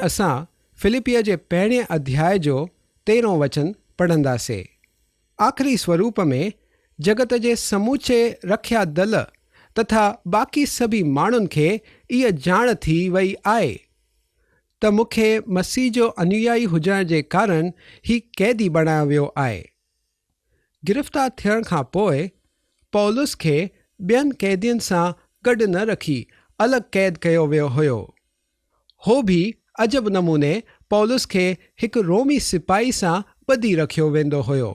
اسان فلپيء جي پهرين اڌياء جو تيرهون وچن پڙهنداسي. آخري سوروپ ۾ جڳت جي سموچي رکيا دل تٿا باقي سڀي ماڻهن کي اها ڄاڻ ٿي وئي آهي ته مون کي مسيح جو انويائي هجڻ جي ڪارڻ هي قيدي بڻايو ويو آهي. گرفتار ٿيڻ کان پوء پولس کي ٻين قيدين سان گڏ نه رکي الڳ قيد ڪيو ويو هيو. هو به عجب نموني پولس کي هڪ رومي سپاهي سان ٻڌي رکيو ويندو هيو.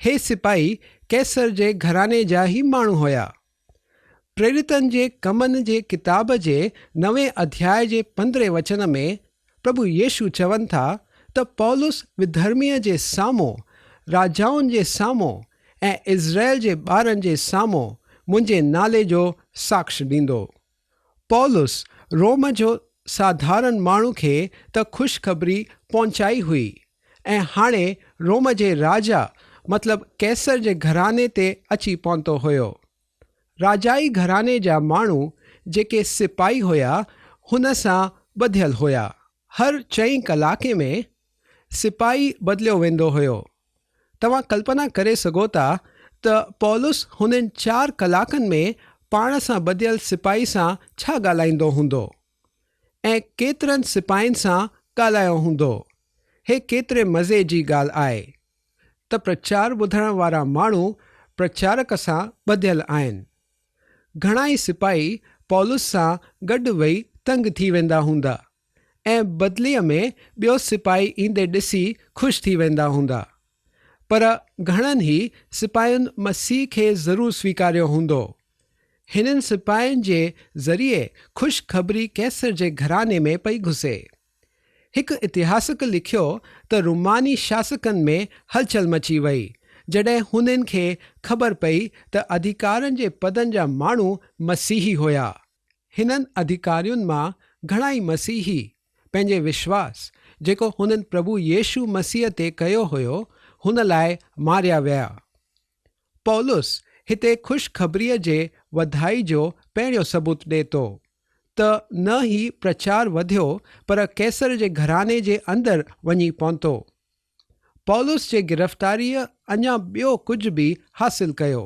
هي سپاهي قيصر جي گهراڻي جا ئي ماڻهو هيا. پريريتن جي ڪمن جي ڪتاب جي نوين اڌياء جي پندرهين وچن ۾ پرڀو يسوع چون ٿا ته پولس وڌرميء جي سامهون، راجائن جي سامهون ۽ اسرائيل جي ٻارن جي سامهون منهنجي نالي جو ساکش ڏيندو. پولس روم جو ساڌارن ماڻهو کي ته خوشخبري پهچائي هئي ۽ هاڻي روم جي راجا مطلب قيصر جي گهراڻي تي اچي پهتو هيو. راجائي گهراڻي جا ماڻهو جيڪي سپاهي هيا هن سان ٻڌيل هيا. هر چئين ڪلاڪي ۾ سپاهي بدليو ويندو هيو. توهان ڪلپنا ڪري سگهو ٿا ته پولس هنن چار ڪلاڪن ۾ پاڻ سان ٻڌيل سپاهي سان ڇا ڳالهائيندو هوندو ۽ ڪيترن سپاهين سان ڳالهايو هوندو. هي ڪيتري مزي جي ڳالهه آهي ته پرچار ٻڌڻ وارا ماڻهو پرچارڪ سان ٻڌيل آهن. گهڻائي سپاهي پولس سان گڏ ويهي تنگ ٿي ويندا هوندا. ۽ بدليء ۾ ٻيو سپاهي ايندي ڏسي خوش ٿي ويندا هوندا. پر گهڻن ئي سپاهين مسيح کي ضرور سويڪاريو هوندو. هنن سپاهين جي ذريعي خوش خبري قيصر جي گهراڻي ۾ پئي گهسي. هڪ اتهاسڪ لکيو ته روماني شاسڪن ۾ هلچل مچي وئي، جڏهن هنن کي خبر پئي ته اڌيڪارن جي پدن جا ماڻهو مسيحي هيا. هنن اڌيڪارين مان گهڻائي مسيحي پنهنجي وشواس، جيڪو هنن پرڀو يسوع مسيح تي ڪيو هيو، هن لاء ماريا ويا. پولس هتي خوشخبريء جي وڌائي جو پهريون ثبوت ڏئي ٿو ته نه هي پرچار وڌيو پر قيصر جي گهراڻي جي اندر وڃي پهتو. پولس جي گرفتاريء اڃا ٻيو ڪجهه به حاصل ڪيو.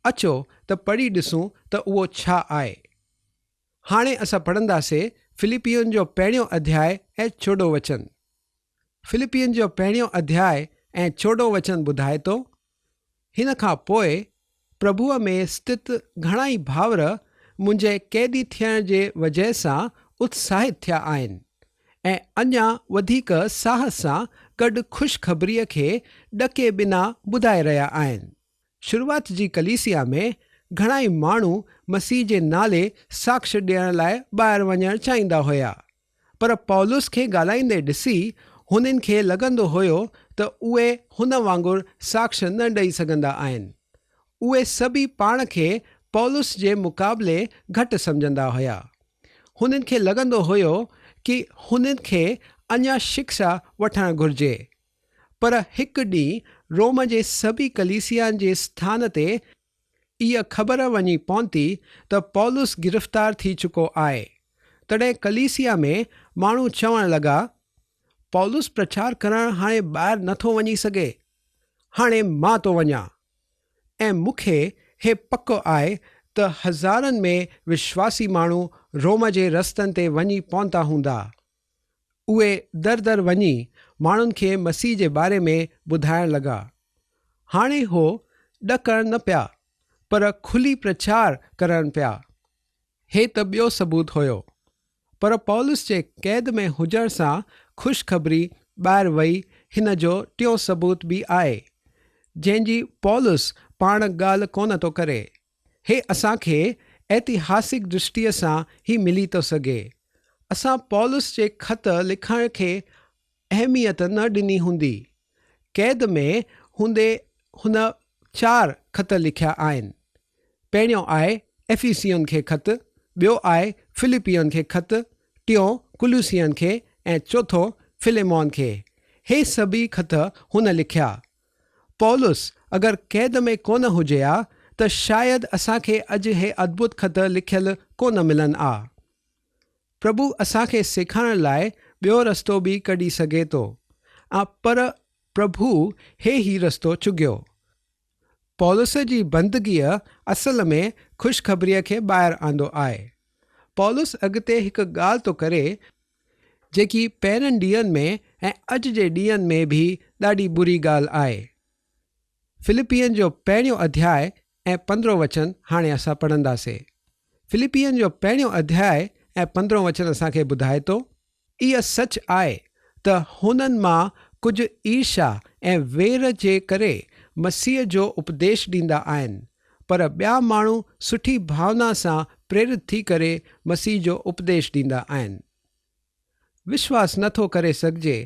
اچو ته پڙهي ڏسون ته اهو ڇا آهي. هاڻي اسان پڙهنداسين فلپين جو پهريون اڌياء ۽ چوڏهون وچن. فلپين جو پهريون اڌياء ۽ چوڏهون وچن ٻڌائي ٿو، هن کان پوء پرڀوء ۾ اسٿت گهڻائي ڀائر منهنجي قيدي ٿيڻ جي وجهه سان اتساهت ٿيا آهن ۽ اڃا وڌيڪ ساهس سان گڏ خوشخبريء کي ڏڪي بنا ٻڌائي رهيا آهن. شروعات جي ڪليسيا ۾ گهڻائي ماڻهو مسيح جي نالي ساکش ڏيڻ لاء ٻاهر وڃڻ چاهيندا هيا. پر پولس کي ڳالهائيندي ڏسي هنن کي لڳندو هيو ته اهي هن وانگر ساکش نه ڏئي سگهندا آهن. اهي سڀئي پاڻ کي پولس جي مقابلي گهٽ سمجهندا هيا. هنن کي لڳندو هيو ڪي هنن کي اڃا شڪشا وٺڻ گهرجي. پر هڪ ڏينهن روم جي سڀئي ڪليسيائن جي اسٿان تي اها خبر وڃي پهتي ته پولس گرفتار ٿي چڪو آهي. تڏهن ڪليسيا ۾ ماڻهو چوڻ لڳا، پولس پرچار ڪرڻ هاڻي ٻاهر نه ٿو وڃي سگهي. هاڻي مان ٿو وڃان ۽ مون کي هي پڪ آهي ته هزارن ۾ وشواسي ماڻهو روم جي رستن تي وڃي پهتا هوندا. اهي در در وڃي ماڻهن کي مسيح جي باري ۾ ٻڌائڻ لڳا. هاڻي هو ڏڪڻ نه پيا، پر کلي پرچار ڪرڻ پيا. هي ته ٻيو ثبوت هيو. پر پولس جي قيد ۾ هجڻ سان خوشخبري ٻاهر وئي هن جو ٽيون ثبوت به آهي، جنهن جي پولس پاڻ ڳالهه ڪونه ٿو ڪري. هي اسان کي ائتهاسڪ درشٽيء سان ئي ملي ٿو سگهي. اسان پولس جي خط لکڻ کي اهميت نه ڏني هوندي. قيد ۾ هوندي هن چار خط لکيا آهن. پهريون آهي افيسين کي خط، ٻيو آهي فلپين کي خط، ٽيون ڪلوسين کي ۽ چوٿون فليمون کي. هي سڀئي خط هن لکيا. پولس اگر قيد ۾ ڪونه هجي ها ته شايد اسان کي اڄ هي ادڀت خط لکيل ڪونه ملن ها. پرڀو اسان کي سيکارڻ لاء ٻيو رستو به ڪڍي سگهي ٿو ۽ پر پرڀو هي ئي رستو چڳيو. پولس جي بندگيء اصل ۾ خوشخبريء کي ٻاهر آندو آهي. پولس اڳتي هڪ ڳالهه ٿو ڪري جيڪي پهرين ڏينهن ۾ ۽ اڄ جي ڏينهن ۾ به ڏاڍي بري ڳالهه آهي. فلپين جو پهريون اڌياء ۽ پندرهون وچن هاڻي اسان پڙهنداسي. فلپين جو پهريون اڌياء ۽ پندرهون وچن اسان کي ٻڌائي ٿو. اها سچ آهي ته هنن مان ڪجهه عيرشا ۽ وير جي ڪري مسيح جو اپديش ڏيندا آهن، پر ٻيا ماڻهو سٺي ڀاونا سان پريرت ٿي ڪري مسيح جو اپديش ڏيندا آهن. وشواس نه ٿو ڪري سگهجي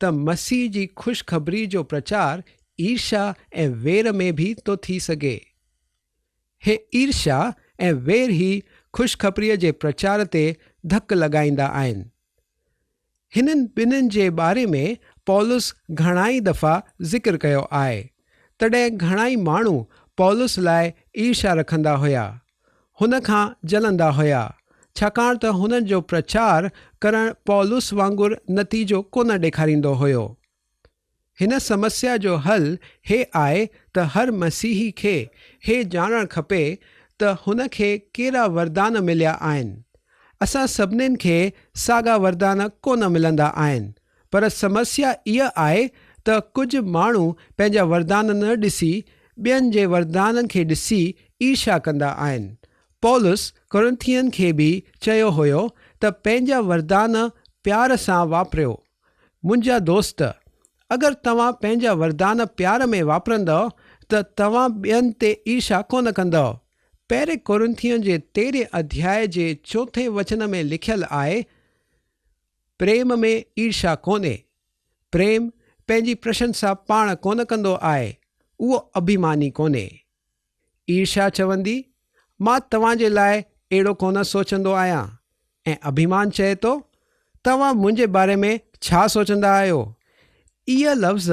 ته مسيح جي خوشخبري جو پرچار عيرشا ۽ وير ۾ به ٿو ٿي سگهي. هي عيرشا ۽ وير ئي خوشخبريء جي پرچار تي ڌڪ لڳائيندا آهن. هنن ٻنهين جي باري ۾ پولس گهڻائي دفعا ذڪر ڪيو آهي. تڏهن گهڻائي ماڻهو پولس لاء عيرشا رکندا هيا. هن کان جلندا هيا، ڇاڪاڻ ته هنن جو پرچار ڪرڻ پولس وانگر نتيجو ڪونه ڏيکاريندو هيو. هن سمسيا جو حل هي آهي ته هر مسيحي کي هي ڄاڻڻ کپي ته هن کي ڪهڙا وردان مليا آهن. اسان سڀنين کي ساڳا وردان ڪونه ملندا آهن، پر سمسيا اها آهي ته ڪجهه ماڻهو پنهنجا وردان نه ڏسي ٻين جي وردانن کي ڏسي عيرشا ڪندا آهن. پولس ڪورنٿين کي به چيو هيو ته پنهنجا وردان پيار سان واپريو. منهنجا دوست، اگر توهان پنهنجا وردان پيار ۾ واپرندؤ ته توهان ٻين تي عيرشا ڪونه ڪندؤ. پهرين ڪورنٿين جي تيرهين اڌياء جي چوٿين وچن ۾ لکيل آهي، پريم ۾ عيرشا ڪونهي. پريم پنهنجي پرشنسا پاڻ ڪونه ڪندو آهي، اهو اڀيماني ڪونهي. عيرشا چوندي، مان توهان جي لاء اهڙو ڪونه سوچندو آهيان ۽ اڀيمان چئي ٿو، توهان منهنجي باري ۾ ڇا سوچندا آهيو؟ اهي لفظ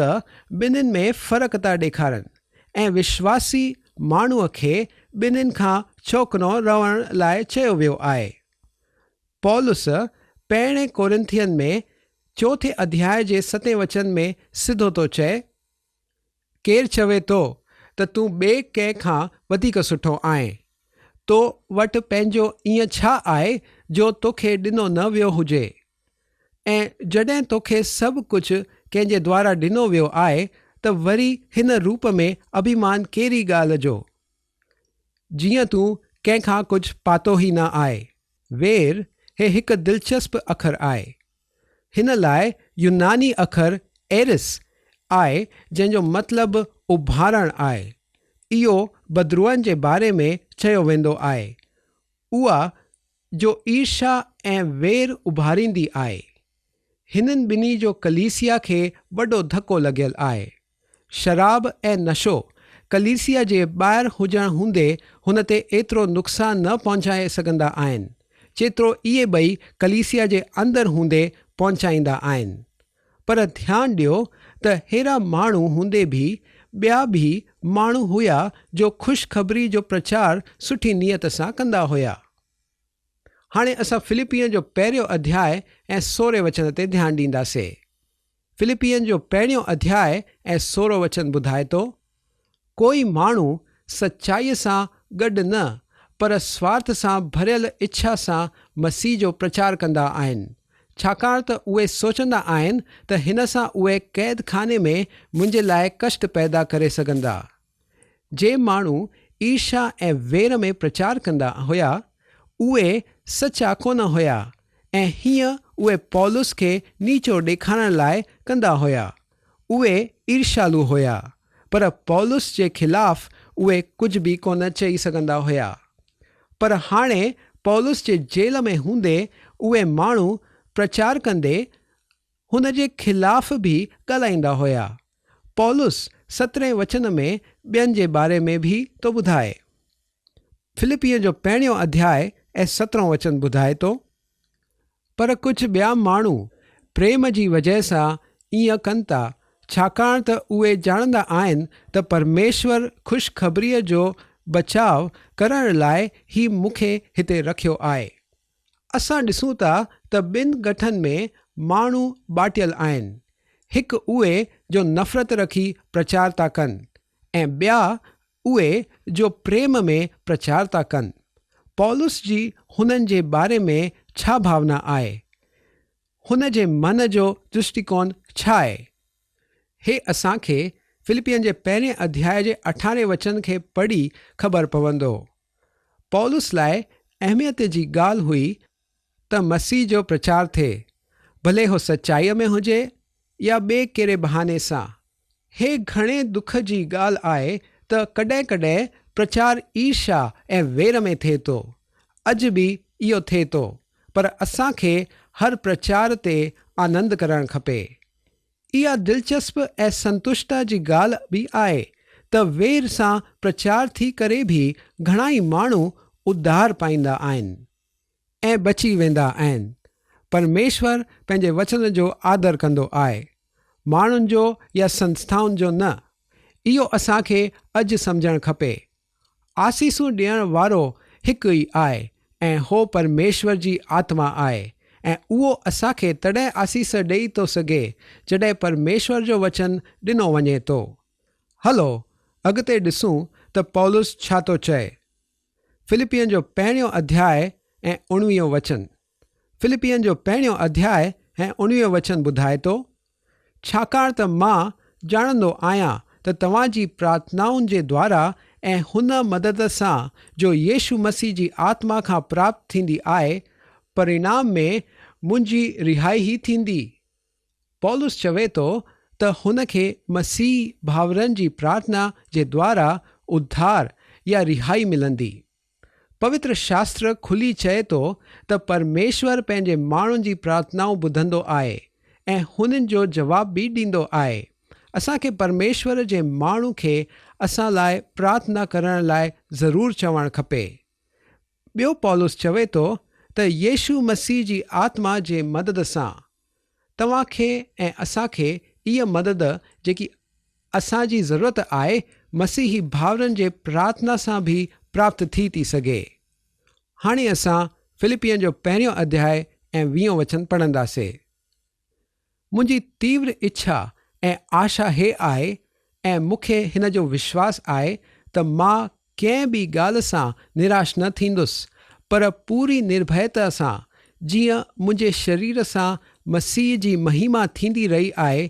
ٻنهين ۾ فرق ٿا ڏيکارن ۽ وشواسي ماڻهوء کي ٻنهين کان چوڪنو رهڻ لاء چيو ويو آهي. پولس پهرين ڪورنٿين ۾ چوٿين اڌياء جي ستين وچن ۾ سڌو ٿو چئي، ڪير چوي ٿو ته تون ٻئي ڪنهن کان وڌيڪ سٺو آهين؟ تو وٽ پنهنجو ائين ڇا آهي جو توکي ڏنو نه ويو هجي؟ ۽ جڏهن توکي سڀ ڪجهه ڪنهن جي دوارا ڏنو ويو آهي ته وري هن روپ ۾ اڀيمان ڪهڙي ڳالهه جو؟ جيئن تون ڪنهن کان ڪجهه پاتو ئي نه آهي. وير، هي هڪ دلچسپ اکر آهي. هن لاء يوناني اکر ايرس آهي جنهن جو مطلب اڀارڻ آهي. اهو بدروحن جي باري ۾ چيو ويندو آهي. اها جو عيرشا ۽ وير اڀاريندي آهي. هنن ٻنهي جو ڪليسيا کي وڏو ڌڪو لڳيل آهي. شراب ۽ نشو ڪليسيا جي ٻاهر هجڻ هوندي هن تي ايترو نقصان نه پهچائي سگهندا آهن، جيترو اهي ٻئي ڪليسيا جي اندر هوندي پهچائيندا آهن. پر ڌيان ڏيو ته ههڙا ماڻهو هوندي به ٻيا به ماڻهو هيا جو خوشخبري جو پرچار سٺي نيت سان ڪندا هيا. هاڻي اسان فلپين جو پهريون اڌياء ۽ سورهين وچن تي ڌيان ڏينداسي. فلپين جو پهريون اڌياء ۽ سورهون وچن ٻڌائي ٿو، ڪوئي ماڻهو سچائيء سان گڏ نه پر سوارٿ سان ڀريل اڇا سان مسيح جو پرچار ڪندا آهن، ڇاڪاڻ ته اهي سوچندا آهن ته هن سان اهي قيد خاني ۾ منهنجي لاء ڪشٽ پيدا ڪري سگهندا. جي ماڻهو عيرشا ۽ وير ۾ پرچار ڪندا هيا، اهي سچا ڪونه هيا ۽ هيئن اهي پولس کي نيچو ڏيکارڻ لاء ڪندا هيا. اهي عيرشالو هيا، پر پولس جي خلاف اهي ڪجهه به ڪونه چئي سگهندا هيا. پر هاڻي پولس جي جيل ۾ هوندي اهي ماڻهو پرچار ڪندي هن جي خلاف به ڳالهائيندا هيا. پولس سترهين وچن ۾ ٻين جي باري ۾ به ٿو ٻڌائي. فلپين جو پهريون اڌياء ۽ سترهون وچن ٻڌائي ٿو، پر ڪجهه ٻيا ماڻهو پريم جي وجهه سان ائين ڪن ٿا، ڇاڪاڻ ته اهي ڄاڻندا آهن ته پرميشور خوشخبريء جو بچاء ڪرڻ لاء ئي مون کي هتي رکيو آهي. اسان ڏسون ٿا ته ٻن ڳٺن ۾ ماڻهو باٽيل آهن. هڪ اهي جو نفرت رکي پرچار ٿا ڪن ۽ ٻيا اهي جو پريم ۾ پرچار ٿا ڪن. پولس جي هنن جي باري ۾ ڇا ڀاونا آهي؟ هن جي من جو درشٽيڪون ڇا آهي؟ هي اسان کي فلپين جي پهرين اڌياء جي اٺارهين وچن کي پڙهي خبر پوندو. پولس لاء اهميت جي ڳالهه هئي ته مسيح جو پرچار ٿئي، ڀلي هو سچائيء ۾ هجي يا ٻئي ڪهڙي بهاني سان. هي گهڻي دک جي ڳالهه آهي ته ڪڏهن ڪڏهن پرچار ايرشا ۽ وير ۾ ٿئي ٿو. اڄ به اهو ٿئي ٿو. پر اسان کي هر پرچار تي آنند ڪرڻ کپي. اها دلچسپ ۽ سنتشٽا جي ڳالهه به آهي ته وير سان پرچار ٿي ڪري به گهڻائي ماڻهو اڌار پائيندا آهن. ۽ بچي ويندا آهن. پرميشور پنهنجي وچن جو آدر ڪندو آهي، ماڻهن جو يا سنسٿائن جو نه. اهو اسان کي اڄ سمجهڻ کپي. آسيسون ڏيڻ وارو هڪ ئي آهي ۽ هو پرميشور جي آتما آهي ۽ اهو اسان کي تڏهن آسيس ڏئي ٿو سگهي جڏهن پرميشور جو وچن ڏنو وڃي ٿو. هلو اڳتي ڏسون ته پولس ڇا ٿو چئي. فلپين جو پهريون اڌياء ۽ اڻويهون وچن. فلپين جو پهريون اڌياء ۽ اڻويهون وچن ٻڌائي ٿو، ڇاڪاڻ ته مان ڄاڻندو آهيان ته توهان جي پرارٿنائن جي دوارا ۽ هن مدد سان جو يسوع مسيح جي آتما کان پراپت ٿيندي آهي، پرڻام ۾ منهنجي رهائي ئي ٿيندي. پولس چوي ٿو ته هن کي مسيحي ڀائرن جي پرارٿنا جي دوارا اڌار يا رهائي ملندي. پوتر شاستر کلي چئي ٿو ته پرميشور پنهنجي ماڻهن جي پرارٿنائون ٻڌندو آهي ۽ هنن جو جواب به ڏيندو آهي. اسان کي پرميشور جي ماڻهو کي اسان لاء پرارٿنا ڪرڻ لاء ضرور چوڻ کپي. ٻيو پولس چوي ٿو ته يسوع مسيح جي آتما جي مدد سان توهان کي ۽ اسان کي اها مدد جيڪي اسان جي ضرورت آهي مسيحي ڀائرن جي پرارٿنا سان به پراپت ٿي ٿي سگهي. هاڻي اسان فلپين جو پهريون اڌياء ۽ ويهون وچن پڙهنداسي. منهنجي تيور اڇا ۽ آشا هي آهي ۽ مون کي هن جو وشواس آهي ته مان ڪنهن به ڳالهه سان نراش نه ٿيندس، پر پوري نرڀيتا سان، جيئن منهنجي شرير سان مسيح جي مهما ٿيندي رهي آهي،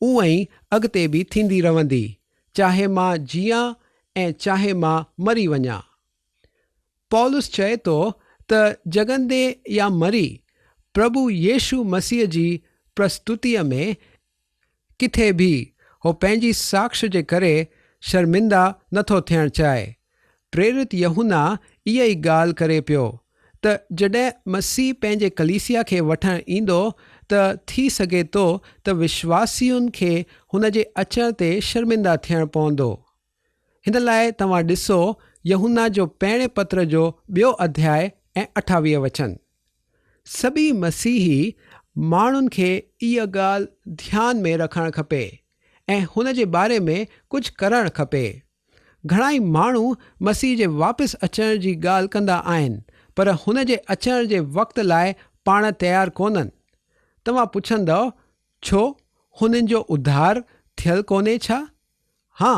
اونئن ئي اڳتي به ٿيندي رهندي، چاهي مان جيئان ۽ چاهي مان مري وڃان. پولس چئي ٿو ته جڳندي يا مري، پرڀو يسوع مسيح جي پرستتيء ۾ ڪٿي به هو پنهنجي ساکش جي ڪري شرمنده نه ٿو ٿيڻ چاهي. پريرت يوحنا اها ئي ڳالهه ڪري پيو ته جڏهن مسيح پنهنجي ڪليسيا کي وٺڻ ايندو ته ٿي سگهي ٿو ته وشواسين کي هن جي اچڻ تي شرمنده ٿيڻ پوندو. هن لاء توهان ڏسو يوحنا جو پهرين پتر جو ٻيو اڌياء ۽ 28 وچن. سڀئي مسيحي ماڻهن کي اها ڳالهه ڌيان ۾ رکڻ کپي ۽ هن جي باري ۾ ڪجهه ڪرڻ کپي. گهڻائي ماڻهو مسيح جي واپس اچڻ جي ڳالهه ڪندا آهن پر هن جي اچڻ جي وقت لاء پاڻ تيار ڪونهن. توهان پڇندؤ ڇو هنن جو اڌار ٿيل ڪونهي ڇا؟ ها،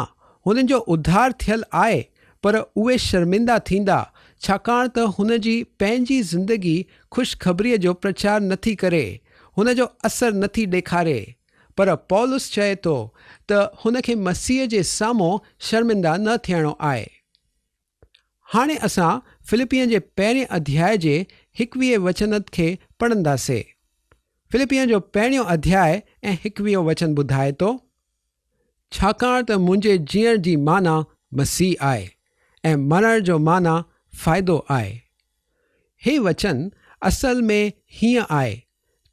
هنن جو اڌار ٿيل آهي، پر اهي شرمندا ٿيندا، ڇاڪاڻ ته هن جي پنهنجي زندگي خوشخبريء جو پرچار نٿي ڪري، هن جو اثر نٿي ڏيکاري. پر پولس چئي ٿو ته هن کي مسيح جي سامهون شرمنده نه ٿيڻو آهي. هاڻي اسان فلپين جي پهرين اڌياء جي هڪويهين وچن کي پڙهنداسي. فلپين جو پهريون اڌياء ۽ هڪويهون وچن ٻڌائي ٿو. ڇاڪاڻ ته منهنجي جيئڻ جي معنيٰ مسيح آهي ۽ مرڻ جو معنيٰ فائدو آهي. هي وچن اصل ۾ هيئن آهي،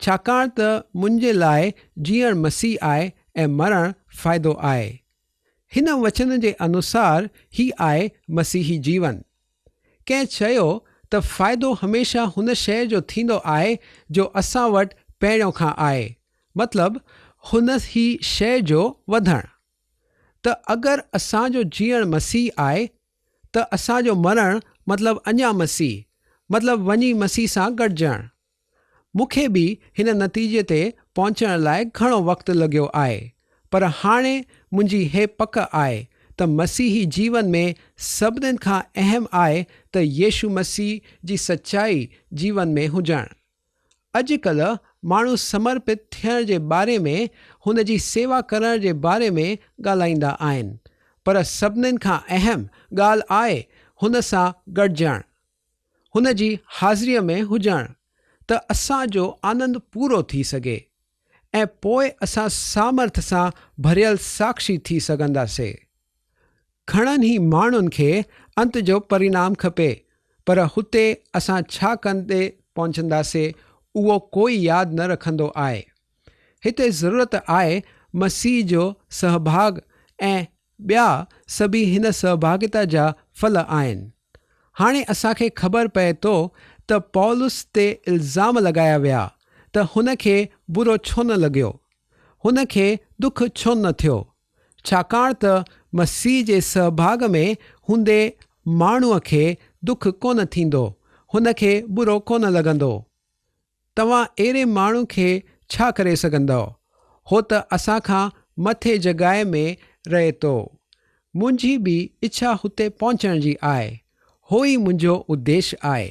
ڇاڪاڻ ته منهنجي لاء جيئڻ مسيح آهي ۽ مرڻ فائدو آهي. هن وچن جي انوسار هي آهي مسيحي جيون. ڪنهن چيو ته فائدو هميشه هن شيء جو ٿيندو آهي جو اسان وٽ پهريون کان آهي، مطلب هن ئي شيء جو وڌڻ. ته اگر اسان جو جيئڻ مسيح آهي ته اسان جو مرڻ مطلب اڃا مسيح، مطلب وڃي مسيح سان گڏجڻ. مون کي به هن نتيجي تي پهچڻ لاء گهڻو وقت لڳيو آهي، پر هاڻي منهنجي هي پڪ آهي ته مسيحي جيون ۾ سڀنين کان اهم آهي ته يسوع مسيح جي سچائي جيون ۾ هجڻ. اڄ ڪلهه ماڻهو سمرپت ٿيڻ جي باري ۾ هن جي سيوا ڪرڻ جي باري ۾ ڳالهائيندا آهن، پر سڀنين کان اهم ڳالهه آهي هن سان گڏجڻ. هن جي حاضريء ۾ هجڻ ته اسان جو آنند پورو ٿي سگهي ۽ پوء اسان سامرٿ سان ڀريل ساکشي ٿي سگهنداسي. گهڻن ئي ماڻهن کي انت جو پرينام کپي پر هتي اسان ڇا ڪندي پهچنداسي اهو ڪوئي ياد نه رکندو آهي. هتي ضرورت آهي مسيح جو سهڀاڳ ۽ ٻيا سڀيئي هن سهڀاڳيتا جا ڦل آهن. هاڻي اسان کي خبر پئي ٿو ته پولس تي الزام لڳايا ويا ته هن کي برو ڇو نه لڳيو؟ هن کي دک ڇو نه ٿيو؟ ڇاڪاڻ ته مسيح جي سهڀاڳ ۾ هوندي ماڻهوء کي دک ڪونه ٿيندو، هن کي برو ڪونه لڳندو. توهان اهڙي ماڻهو کي ڇا ڪري سگهندؤ؟ هو ته اسان کان مٿي جڳهه ۾ رهي ٿو. منهنجي به اڇا هتي پهچڻ جي آهي. هو ئي منهنجو اديش آهي.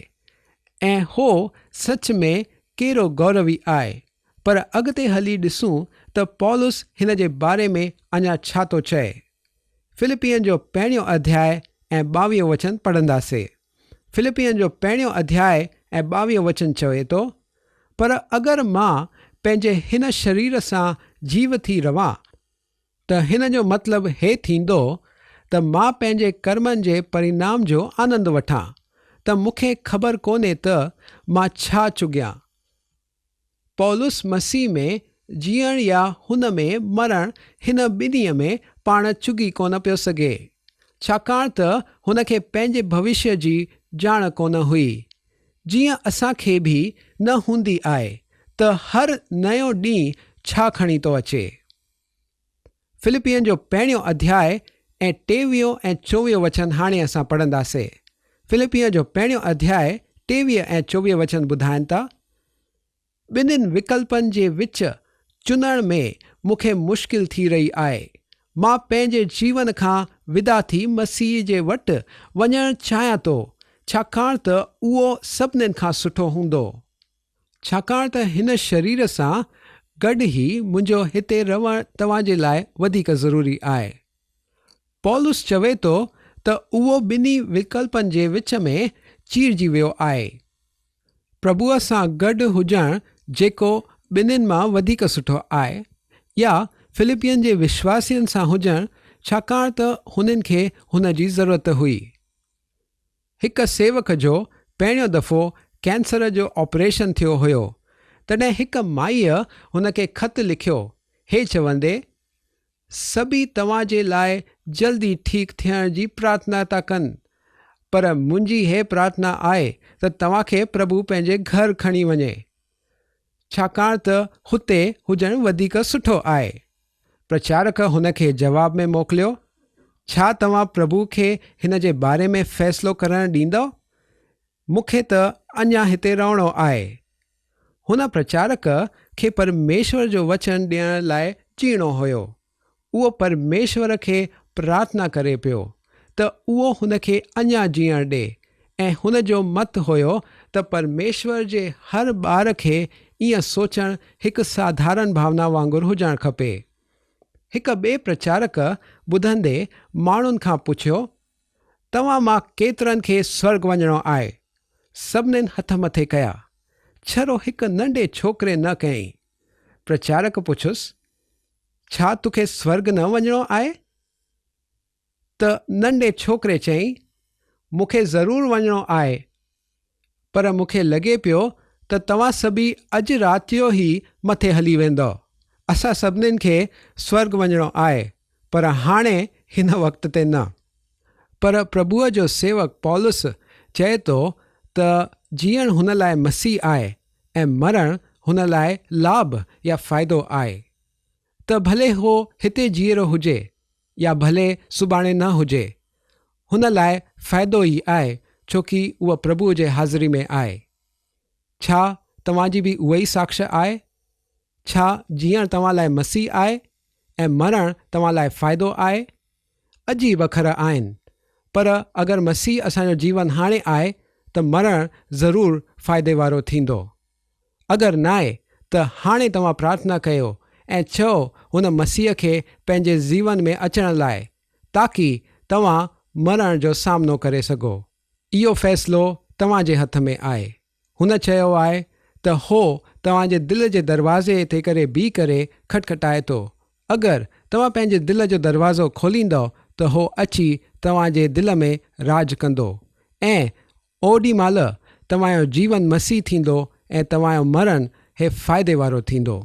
۽ هو سچ ۾ ڪيڏو گوروي آهي. پر اڳتي هلي ڏسون ته پولس هن جي باري ۾ اڃا ڇا ٿو چئي. فلپين جو پهريون اڌياء ۽ ٻاويهون وچن پڙهنداسي. فلپين جو پهريون اڌياء ۽ ٻاويهون وچن چوي ٿو، پر اگر مان پنهنجي هن شرير سان جيو ٿي رهان، ته هن جو مطلب هي ٿيندو ته مان پنهنجي ڪرمن جي پرينام جو آنند وٺان، ته مون کي خبر ڪونهي ته مان ڇا چڳيان. پولس مسيح ۾ جيئڻ يا هن ۾ مرڻ هن ٻنهي ۾ پاڻ چڳي ڪونه پيو سگهي، ڇاڪاڻ ته هن کي پنهنجي ڀوشيه جي ڄاڻ ڪونه هئي، جيئن اسان کي به نه هوندي آهي ته هر نيون ڏينهن ڇا کڻي ٿو اچي. فلپين جو پهريون اڌياء ۽ ٽيويهون ۽ چوويهون وچن هاڻي اسان پڙهنداسي. فلپين جو پهريون اڌياء 23 ۽ 24 وچن ٻڌائن ٿا، ٻنهين وڪلپن جي وچ چنڻ ۾ مون کي مشڪل ٿي رهي آهي. مان پنهنجي جيون کان ودا ٿي مسيح جي وٽ وڃڻ چاهيان ٿو، ڇاڪاڻ ته اهو سڀنين کان سٺو هوندو. ڇاڪاڻ ته هن شرير سان گڏ ئي منهنجو هتي رهڻ توهان جي لاء وڌيڪ ضروري آهي. پولس چوي ٿو ته اهو ٻنهي وڪلپن جي وچ ۾ چيرجي ويو آهي. پرڀوء سان گڏ هجڻ جيڪو ٻنهين مان وڌيڪ سٺو آهي، يا فلپين جي وشواسين سان هجڻ ڇاڪاڻ ته هنن کي هن جي ضرورت هئي. هڪ سيوڪ جو پهريون دفعو ڪينسر جو آپريشن ٿيو هيو، تڏهن هڪ مائيء هن کي خط لکيو، هي چوندي، سڀيئي توهان جي لاء جلدي ٺيڪ ٿيڻ جي پرارٿنا ٿا ڪن، پر منهنجي هي پرارٿنا آهي ته توهان کي پرڀو پنهنجي گهر کڻي وڃي. ڇاڪاڻ ته هتي هجڻ وڌيڪ سٺو آهي. پرچارڪ هن کي جواب ۾ موڪليو، ڇا توهان پرڀو کي هن جي باري ۾ فيصلو ڪرڻ ڏيندؤ؟ مون کي ته اڃا هتي رهڻو آهي. هن پرچارڪ کي پرميشور جو وچن ڏيڻ لاء جيئڻو هيو. اهو پرميشور کي پرارٿنا ڪري پيو ته اهو هن کي اڃا جيئڻ ڏي ۽ هن جو مت هيو ته پرميشور جي هر ٻار کي ائين سوچڻ هڪ ساڌارن ڀاونا وانگر هجڻ کپي. هڪ ٻئي پرچارڪ ٻڌندي ماڻهن کان پڇيو، توهان مان ڪيترن کي سورڳ وڃڻو آهي؟ سڀنين هٿ مٿي ڪيا. ڇرو هڪ ننڍي ڇوڪري نه ڪيائين. پرچارڪ پڇيس، ڇا توکي سورڳ نه وڃڻو آهي؟ ته ننڍي ڇوڪري چيائين، مون کي ضرور وڃڻو آهي، پر مون کي لڳي پيو ته توهان سڀيئي اڄ رات جو ئي مٿي هلي ويندؤ. اسان سڀنين کي سورڳ وڃڻو آهي، پر هاڻي هن وقت تي نه. پر پرڀوء جو سيوڪ پولس چئي ٿو ته جيئڻ هن لاء مسيح آهي ۽ مرڻ هن لاء لاڀ يا فائدو آهي. ته ڀلي هو هتي جيئرو هجي يا ڀلي سڀاڻي نه هجي، هن لاء فائدو ئي آهي ڇوڪي اهو پرڀوء جي حاضري ۾ آهي. ڇا توهان جي به اها ئي ساکش آهي؟ ڇا جيئڻ توهان لاء مسيح آهي ۽ مرڻ توهان لاء فائدو آهي؟ عجيب اکر آهن، پر اگر مسيح اسان جو جيون هاڻي آهي ته مرڻ ضرور فائدي وارو ٿيندو. اگر ناهي ته هاڻي توهان پرارٿنا ڪيو ۽ چئو هن مسيح کي پنهنجي جيون ۾ اچڻ لاء تاڪي توهان مرڻ جو سامنو ڪري سگهو. اهو فيصلو توهان جي هٿ ۾ آهي. هن چيو آهي ته هو توهان جي دل جي دروازي تي ڪري بيهي ڪري کٽکٽائي ٿو. اگر توهان پنهنجي دل جو دروازو کوليندؤ ته هو اچي توهان جي دل ۾ راڄ ڪندو ۽ اوڏي مهل توهان جو جيون مسيح ٿيندو ۽ توهان جو مرڻ هي فائدي وارو ٿيندو.